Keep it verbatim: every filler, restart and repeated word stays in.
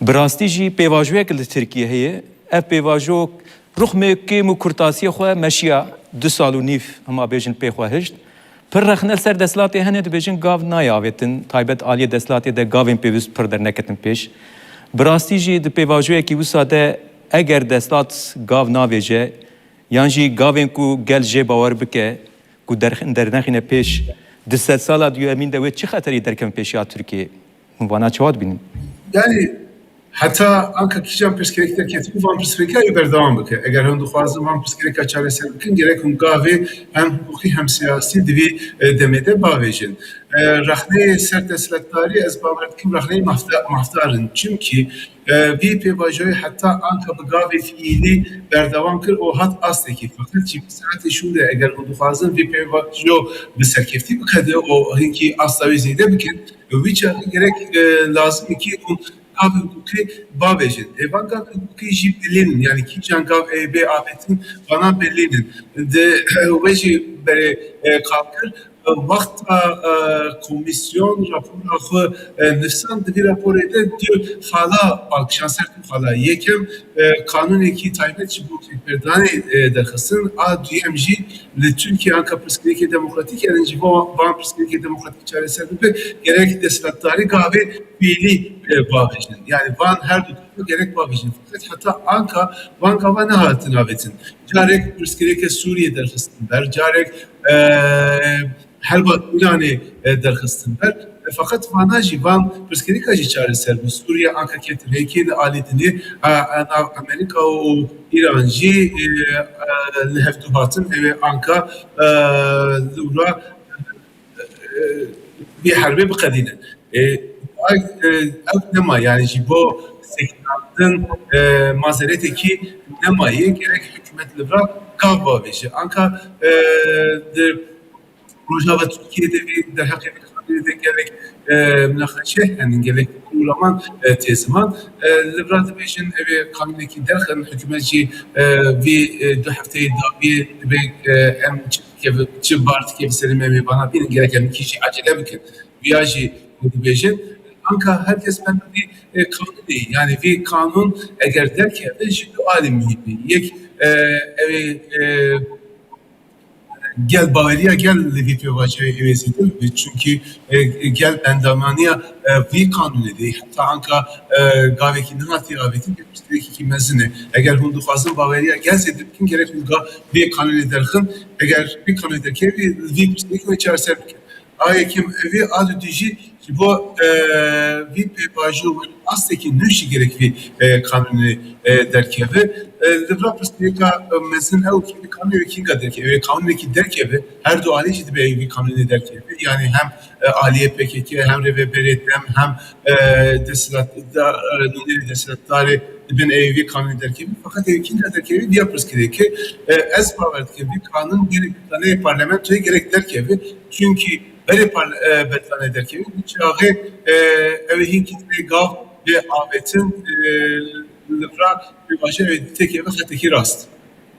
Bi rastî jî pêvajoyek li Tirkiyê heye. Ev pêvajo rixmê kêm û kurtasiyê xwe meşiya du sal û nîv, hema bêjin, pê xwe hişt. Pir rexne li ser desthilatê hene, dibêjin gav nayê avêtin, taybet aliyê desthilatê de gavên pêwist pir derneketin pêş. Bi rastî jî di pêvajoyekî wisa de eger desthilat gav navêje, yan jî gavên ku gel jê bawer bike, ku derxin dernexîne pêş, di sedsala duyemîn de wê çi xeterî derkevin pêşiya Tirkiyê? Hûn vana çawa dibînin? Yani heta anka kîjan pirsgirêk derketibû, van pirsgirêka wê berdewam bike. Eger hûn dixwazin van pirsgirêka çareser bikin, gerek hûn gavê hem hiqûqî hem siyasî di vî, e, demê de bavêjin. E, rexneyê ser desthilatdarî, ez bawer dikim rexneyê mafda-, mafdar in. Çimkî, e, vî pêvajoyê heta anka bi gavê fiîlî berdewam kir û hat astekî. Feqet jî bi saetê şûnde eger hûn dixwazin vî pêvajo bi serkeftî biqede û hinkî asta wê zêde bikin, wî çaxê gerek, e, lazim e kî hûn gavê hiqûqî bavêjin. Ê van gavê hiqûqî jî belî nin. Yani kîjan gav ê bê avêtin, vana belî nin. Di wê jî berê, e, qal kir, e, wexta, e, komîsyon rapora xwe, e, nivîsand, di vî raporê de du xala bal kişand ser, du xala. Yekem, e, qanûnekî taybet ji bo kêfberdanê, e, derxistin, a duyem jî li Tirkiye anka pirsgirêkê demokratîk, yani ji bo van pirsgirêkê demokratîk çareser bibe, gerek desthilatdarî gavê fiîlî, e, bavêjin. Yani van her du gava gerek bavêjin. Feqet heta anka van gava nehatin avêtin. Carek pirsgirêkê Sûriyê derxistin ber, carek, e, herba Îranê, e, derxistin ber. E, feqet vana jî van pirsgirêka jî çareser bû. Sûriye anka ketin hêkê li alî dinê, e, e, nav Amerîka û Îran jî, e, e, li hevdû hatin, ew ê anka, e, li wira, e, vê herbê biqedînin. E, ay, e, ew nema, yani ji bo sekinandin, e, mazeretekî nemaye, gerek hikûmet li vira gav bavêje. Anka, e, di Rojava Tirkiyê de vî derheqê vî qanûnê de gelek, e, minaqeşe henin, gelek fikir û raman, e, tê ziman. E, li vira dibêjin, ew ê qanûnekî derxin, hikûmet jî, e, vî, e, du hefteyê dawiyê dibê, e, em çi dikeve, çi bar dikeve serê me, em ê vana bînin, gerek em kî jî acele bikin. Viya jî dibêjin. Anka her kes benda vî, e, qanûnê, yani vî qanûn eger derkeve ji du alî muhîm e. Yek, e, ew ê, e, gel baweriya gel li vî pêvajoyê ew ê zêde bibe. Çimkî, e, gel bendamaniya, e, vî qanûnê de heta anka, e, gavekî nehatiye avêtin, pirsgirêkekî mezin e. Eger hûn dixwazin baweriya gel zêde bikin, gerek hûn ga vê qanûnê derxin. Eger vî qanûnê derkevî, vî pirsgirêkê wê çareser bikin. A yekim ev e, a dudî jî ji bo, e, vî pêvajo wek astekî nû jî gerek vî, e, qanûnê, e, derkeve. E, li vira pirsgirêka, e, mezin ew kî vî qanûnê wê kînga derkeve. Ew ê qanûnekî derkeve, her du alî jî dibe ew vî qanûnê derkeve. Yani hem, e, aliyê P K K, hem rêveberê dem, hem, e, desthilat-, da-, e, nûnerê desthilatdarê dibin ew vî qanûnê derkeve. Feqet ew kînga derkeve, viya pirsgirêk e. E, ez bawer dikim vî qanûn berê berdaneyê parlamentoyê gerek derkeve. Çimkî berê par-, e, berdanê derkeve, vî çaxê, e, ew ê hinkî dibê gav bê avêtin, e, li vira pêvajoyê ew ê têkeve xetekî rast.